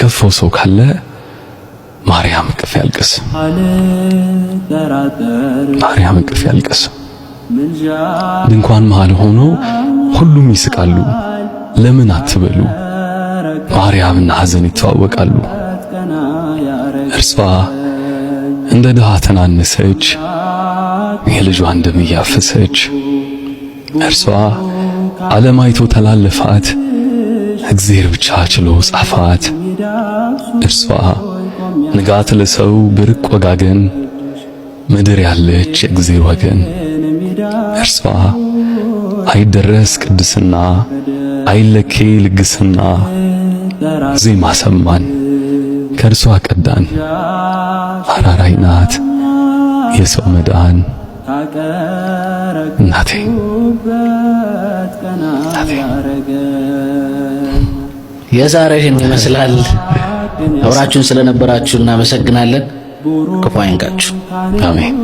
የከፋው ሰው ካለ ማርያም እቅፍ ያልቅስ፣ ማርያም እቅፍ ያልቅስ። ድንኳን መሃል ሆኖ ሁሉም ይስቃሉ፣ ለምን አትበሉ። ማርያምና ሐዘን ይተዋወቃሉ። እርሷ እንደ ድሃ ተናነሰች፣ የልጇን ደም እያፈሰች። እርሷ ዓለም አይቶ ተላለፋት፣ እግዚአብሔር ብቻ ችሎ ጻፋት። እርሷ ንጋት ለሰው ብርቅ ወጋገን፣ ምድር ያለች የእግዚአብሔር ወገን። እርሷ አይደረስ ቅድስና፣ አይለኬ ልግስና፣ ዜማ ሰማን ከእርሷ ቀዳን። አራራይ ናት የሰው መዳን እናቴ እናቴ። የዛሬው ይህን ይመስላል። አብራችሁን ስለነበራችሁ እናመሰግናለን። ክፉ አይንካችሁ። አሜን።